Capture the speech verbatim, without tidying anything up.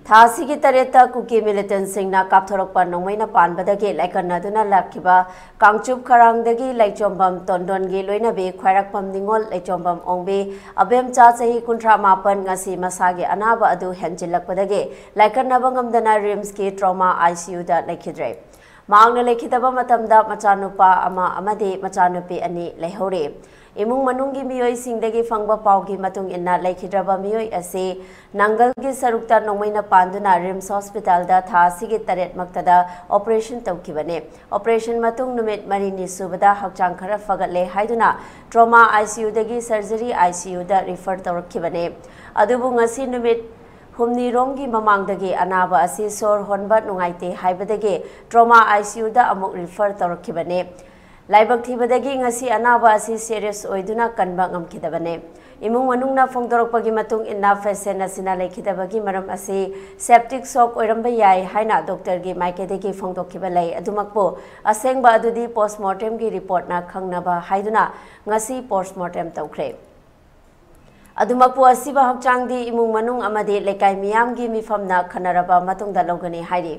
ꯊꯥ ꯑꯁꯤꯒꯤ ꯇꯔꯦꯠꯇ ꯀꯨꯀꯤ ꯃꯤꯂꯤꯇꯦꯟꯁꯤꯡꯅ ꯀꯥꯞꯊꯣꯔꯛꯄ ꯅꯣꯡꯃꯩꯅ ꯄꯥꯟꯕꯗꯒꯤ ꯂꯥꯏꯀꯠꯅꯗꯨꯅ ꯂꯥꯛꯈꯤꯕ ꯀꯥꯡꯆꯨꯞ ꯈꯔꯥꯡꯗꯒꯤ ꯂꯩꯆꯣꯝꯕꯝ ꯇꯣꯟꯗꯣꯟꯒꯤ ꯂꯣꯏꯅꯕꯤ ꯈ꯭ꯋꯥꯏꯔꯥꯛꯄꯝ ꯅꯤꯉꯣꯜ ꯂꯩꯆꯣꯝꯕꯝ ꯑꯣꯡꯕꯤ ꯑꯕꯦꯝꯆꯥ ꯆꯍꯤ ꯀꯨꯟꯊ꯭ꯔꯥ ꯃꯥꯄꯟ ꯉꯁꯤ ꯃꯁꯥꯒꯤ ꯑꯅꯥꯕ ꯑꯗꯨ ꯍꯦꯟꯖꯤꯜꯂꯛꯄꯗꯒꯤ ꯂꯥꯏꯀꯠꯅꯕ ꯉꯝꯗꯅ ꯔꯤꯝꯁꯀꯤ ꯇ꯭ꯔꯣꯃꯥ ꯑꯥꯏ ꯁꯤ ꯌꯨꯗ ꯂꯩꯈꯤꯗ꯭ꯔꯦ꯫ ꯃꯍꯥꯛꯅ ꯂꯩꯈꯤꯗꯕ ꯃꯇꯝꯗ ꯃꯆꯥꯅꯨꯄꯥ ꯑꯃ ꯑꯃꯗꯤ ꯃꯆꯥꯅꯨꯄꯤ ꯑꯅꯤ ꯂꯩꯍꯧꯔꯤ꯫ ꯏꯃꯨꯡ ꯃꯅꯨꯡꯒꯤ ꯃꯤꯑꯣꯏꯁꯤꯡꯗꯒꯤ ꯐꯪꯕ ꯄꯥꯎꯒꯤ ꯃꯇꯨꯡ ꯏꯟꯅ ꯂꯩꯈꯤꯗ꯭ꯔꯕ ꯃꯤꯑꯣꯏ ꯑꯁꯤ ꯅꯪꯒꯜꯒꯤ ꯁꯔꯨꯛꯇ ꯅꯣꯡꯃꯩꯅ ꯄꯥꯟꯗꯨꯅ ꯔꯤꯝꯁ ꯍꯣꯁꯄꯤꯇꯥꯜꯗ ꯊꯥ ꯑꯁꯤꯒꯤ ꯇꯔꯦꯠ ꯃꯛꯇꯗ ꯑꯣꯄꯔꯦꯁꯟ ꯇꯧꯈꯤꯕꯅꯤ꯫ ꯑꯣꯄꯔꯦꯁꯟ ꯃꯇꯨꯡ ꯅꯨꯃꯤꯠ ꯃꯔꯤꯅꯤ ꯁꯨꯕꯗ ꯍꯛꯆꯥꯡ ꯈꯔ ꯐꯒꯠꯂꯦ ꯍꯥꯏꯗꯨꯅ trauma I C ꯌꯨꯗꯒꯤ surgery I C ꯌꯨꯗ ꯔꯤꯐꯔ ꯇꯧꯔꯛꯈꯤꯕꯅꯤ꯫ ꯑꯗꯨꯕꯨ ꯉꯁꯤ ꯅꯨꯃꯤꯠ ꯍꯨꯝꯅꯤꯔꯣꯝꯒꯤ ꯃꯃꯥꯡꯗꯒꯤ ꯑꯅꯥꯕ ꯑꯁꯤ ꯁꯣꯔ ꯍꯣꯟꯕ ꯅꯨꯡꯉꯥꯏꯇꯦ ꯍꯥꯏꯕꯗꯒꯤ ꯇ꯭ꯔꯣꯃꯥ ꯑꯥꯏ ꯁꯤ ꯌꯨꯗ ꯑꯃꯨꯛ ꯔꯤꯐꯔ ꯇꯧꯔꯛꯈꯤꯕꯅꯤ꯫ ꯂꯥꯏꯕꯛ ꯊꯤꯕꯗꯒꯤ ꯉꯁꯤ ꯑꯅꯥꯕ ꯑꯁꯤ ꯁꯦꯔꯤꯌꯁ ꯑꯣꯏꯗꯨꯅ ꯀꯟꯕ ꯉꯝꯈꯤꯗꯕꯅꯤ꯫ ꯏꯃꯨꯡ ꯃꯅꯨꯡꯅ ꯐꯣꯡꯗꯣꯔꯛꯄꯒꯤ ꯃꯇꯨꯡ ꯏꯟꯅ ꯄꯦꯁꯦꯟ ꯑꯁꯤꯅ ꯂꯩꯈꯤꯗꯕꯒꯤ ꯃꯔꯝ ꯑꯁꯤ ꯁꯦꯞꯇꯤꯛ ꯁꯣꯛ ꯑꯣꯏꯔꯝꯕ ꯌꯥꯏ ꯍꯥꯏꯅ ꯗꯣꯛꯇꯔꯒꯤ ꯃꯥꯏꯀꯩꯗꯒꯤ ꯐꯣꯡꯗꯣꯛꯈꯤꯕ ꯂꯩ꯫ ꯑꯗꯨꯃꯛꯄꯨ ꯑꯁꯦꯡꯕ ꯑꯗꯨꯗꯤ ꯄꯣꯁꯃꯣꯔꯇꯦꯝꯒꯤ ꯔꯤꯄꯣꯔꯠꯅ ꯈꯪꯅꯕ ꯍꯥꯏꯗꯨꯅ ꯉꯁꯤ ꯄꯣꯁꯃꯣꯔꯇꯦꯝ ꯇꯧꯈ꯭ꯔꯦ꯫ ꯑꯗꯨꯃꯛꯄꯨ ꯑꯁꯤꯕ ꯍꯛꯆꯥꯡꯗꯤ ꯏꯃꯨꯡ ꯃꯅꯨꯡ ꯑꯃꯗꯤ ꯂꯩꯀꯥꯏ ꯃꯤꯌꯥꯝꯒꯤ ꯃꯤꯐꯝꯅ ꯈꯟꯅꯔꯕ ꯃꯇꯨꯡꯗ ꯂꯧꯒꯅꯤ ꯍꯥꯏꯔꯤ꯫